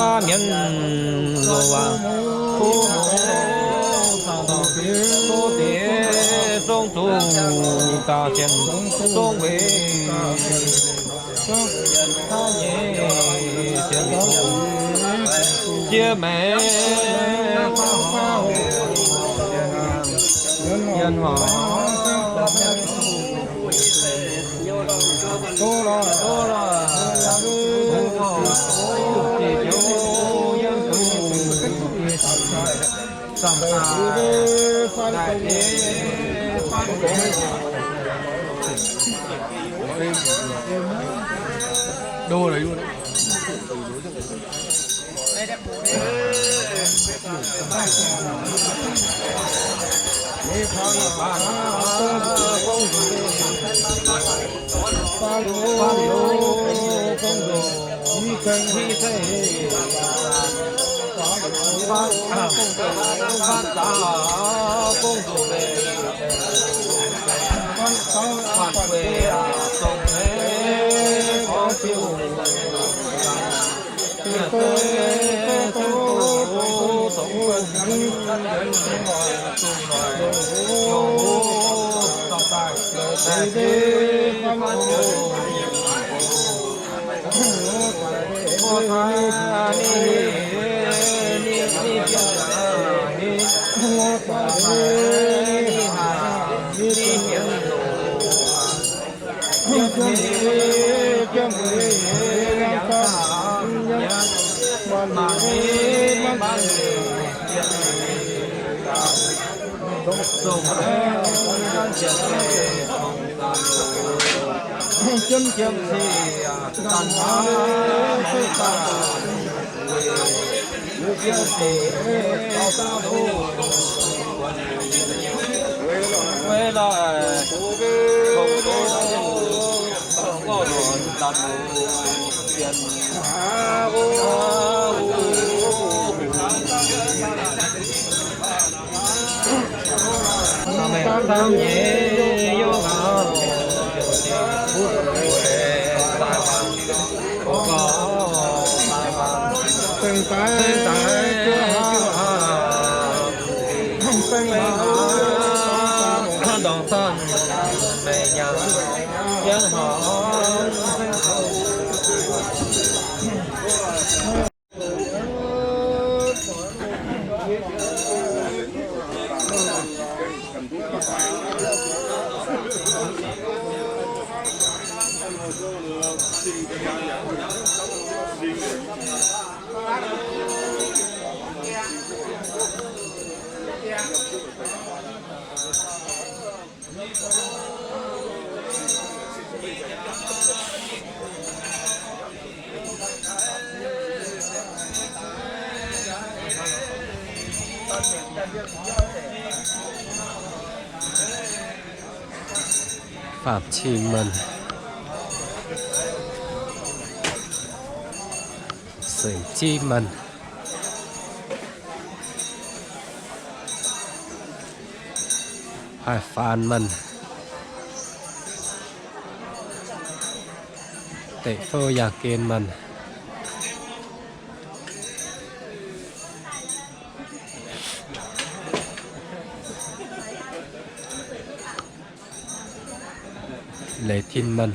Baav mienh loz waac, kuv muoz caux dorh diex zong zuqc daaih sienx zong weic. Jiex maengc yienh horc. Faam-cim manh, seix-zimv manh, haih faan manh, deic-fouv yangh gen manh, leiz tin manh.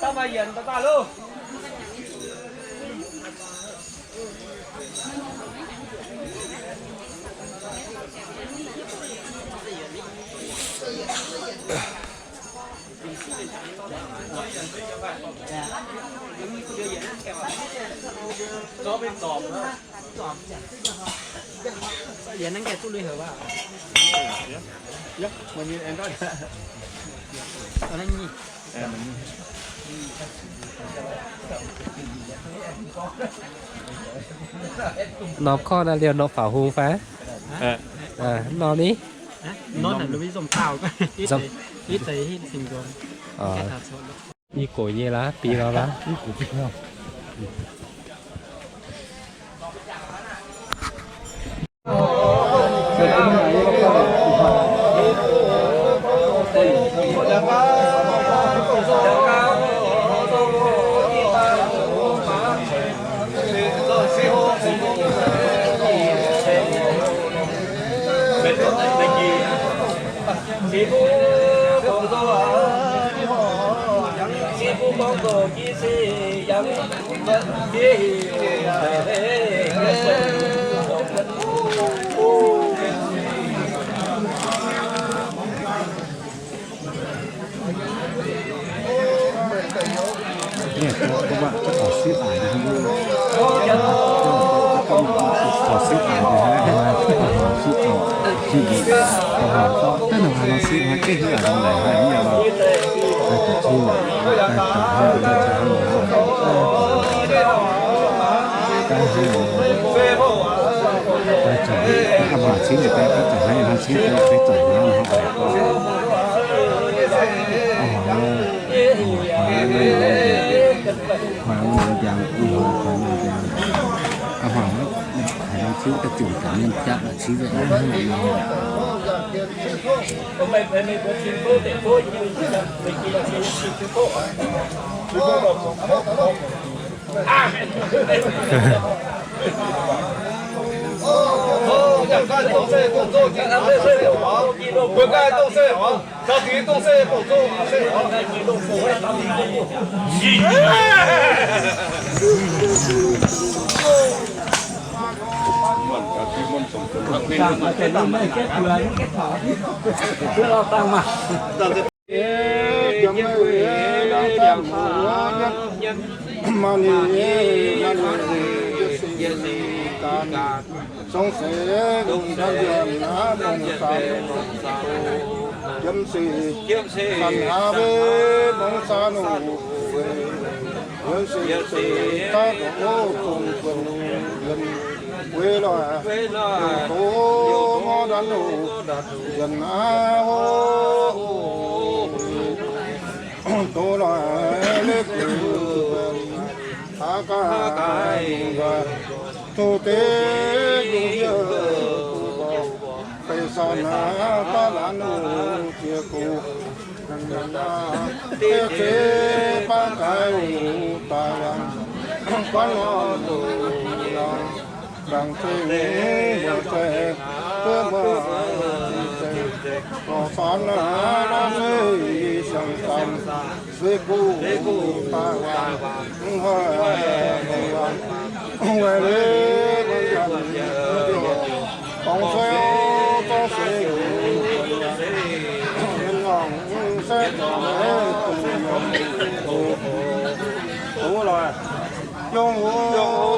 Daaih maaih yienc daaih daaih loh. Yienc naaiv gaengh duqv lui heuc waac. Norm korv naaiv liouh norm faaux hung fai? Norm ni? Ih gox nyei laav, bi lorz laav. Maanc ninh, maanc ninh, yietc singx ganh, zong seix ndanv nzuonx aqv, mongh zaanc, jiem seix, ganh aav mbe mongh zaanc oc. Yiem seix daaih dongh zong buonc yiem, weic loic, doz ngorc ndanc oc, nzuonx aqv oc. Doz loic leiz guv, aav gaax, doz deix yungh yie, beiv sanc aav daaih laanh oc, jiex guv, deix zeiv baav gaaix oc, daaih laanh, guanh norm doz laanh. Laangz zengc mbuo zengc, duqv mbuo zengc, lorz faanv aav, lorz zeiv siang-zaanc, zeiv guv baav waanc, mv haih waanc, waaic leiz guv yaac, dorngx seix, dorngx seix, mienh ngorc seix, dorngx seix, doz loic. Yongh oc,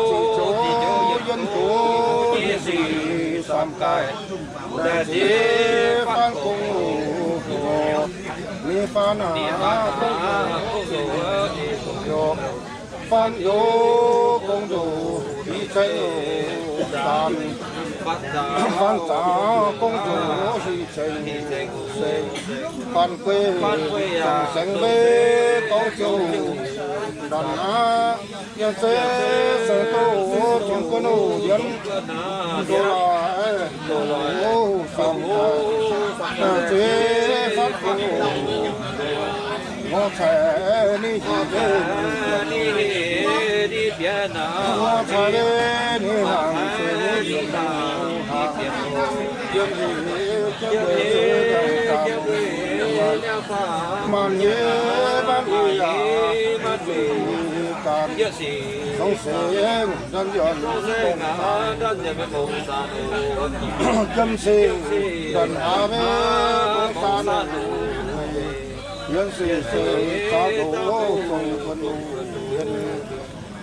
ziqc joux yienh joux, yienh sic samh gaaih, laengz zingh faanv gong oc. Ninh faanv aav, gong zoux, faanv youz gong zoux, hic ceng oc, zanc, faanv zanc gong zoux, hic ceng, faanv gueiv, zanc saengv mbeix gorngv ziouc ndanc aqv. Yiem zeiv saeng-doz, zungv guon oc, yiem doz loic, doz loic, samh zeiv faanv gong oc. Ngorc caic ninh hnyangx, ngorc caic ninh hnyangx, yiem hnyangx, maanc nyei, maanc nyei aqv, maanc nyei ganh, zong seix ndanv nzuonx, jiem seix ndanv aav mbe mongh zaanc, yiem seix seix zaanc oc, zong buonc yienh,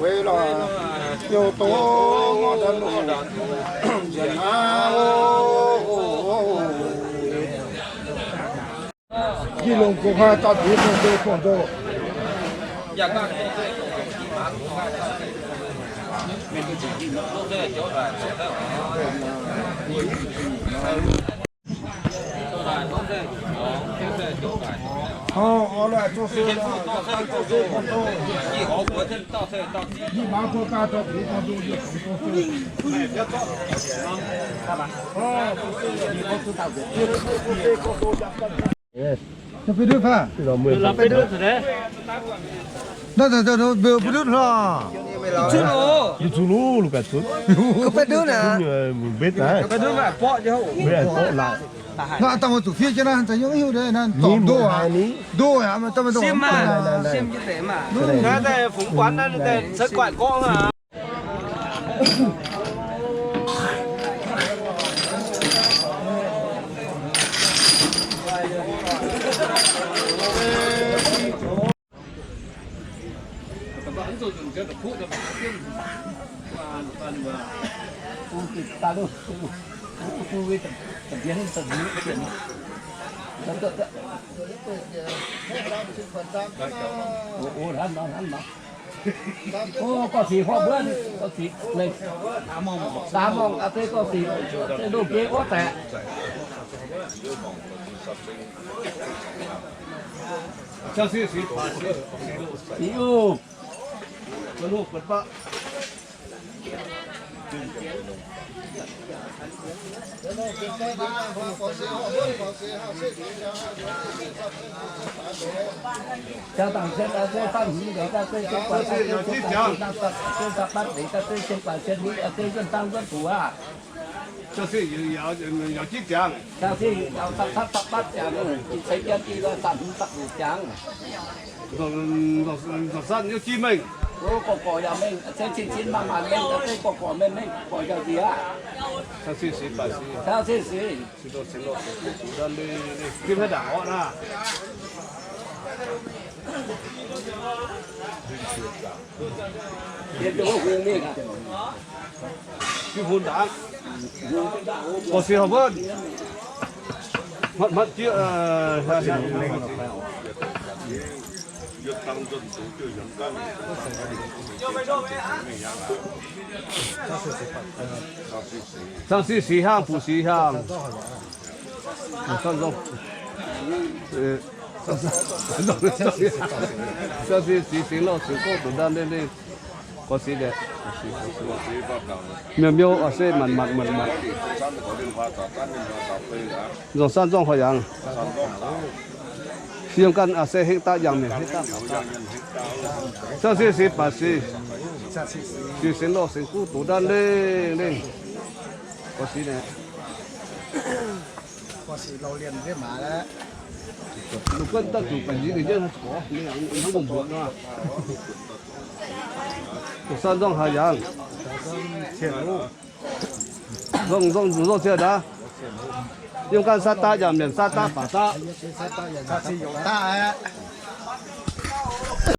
weic loic, youh doz ngorc ndanc oc, nzuonx aqv oc. Yie longc gu'nguaaz dauh diex bun se buangh nzou. Ov, ov, loic, zoux se, zoux se buangh nzou. Yie maaz buo ganh dauh diex buangh nzou yie zoux se. Naaiv zuqc luv, luv ganh zuqc. Mbuo daaih, mbuo daaih borqv lauh. Naaiv dangh zuqc fiev jienv naaiv, za'gengh hiuv deix naaiv dorngc ndoh aqv. Ndoh aqv, maiv daaih maiv dongh. Ov, gorngv sic huaav mbuonv, gorngv sic lengh. Daaih mangc gaax se gorngv sic, se ndoh geh wuov zaeqc. Sic oc. Jaa dangc cien daaih zeiv faanv hmz nzengc daaih zeiv cien guaax daaih zeiv cien daaih zeiv cien guaax nzengc daaih zeiv cien daaih zeiv yuonh dangv nzuonv gu'aqv. Jaa se yaac jienv ziangx. Jaa se yaac daaih fatv fatv fatv ziangx, ih ceix yiem ih lorh daaih hmz daaih gu'jangx. Nzorqc sanv yaac jienv mengh. Gorqv-gorqc yaac mengh, zeiv cin-cin maanc-maanc mengh, zeiv gorqv-gorqc mengh mengh, gorqv yaac nziex. Jaa se sic, jaa se sic. Jaa se sic. Jaa se sic. Sang si six hiaang, fu six hiaang. Sang si six singx lauh singx gorngv duqv ndaanv lengh lengh. Gorx si, miuc miuc, se manc manc manc manc. Nzong san nzong horh yangh. Yiem ganh se hengv daaih yangh mienh hengv daaih. Sang si six baac si, six singx lauh singx gorngv duqv ndaanv lengh lengh. Gorx si naaic, lungh guonv daaih zuqc baeqc nziex ninh jienv gorx, mbuoqc nor. San nzong horh yangh. Nzong, nzong, nzong ciev ndaauv. Yiem ganh saa daaih yangh mienh saa daaih baac daaih.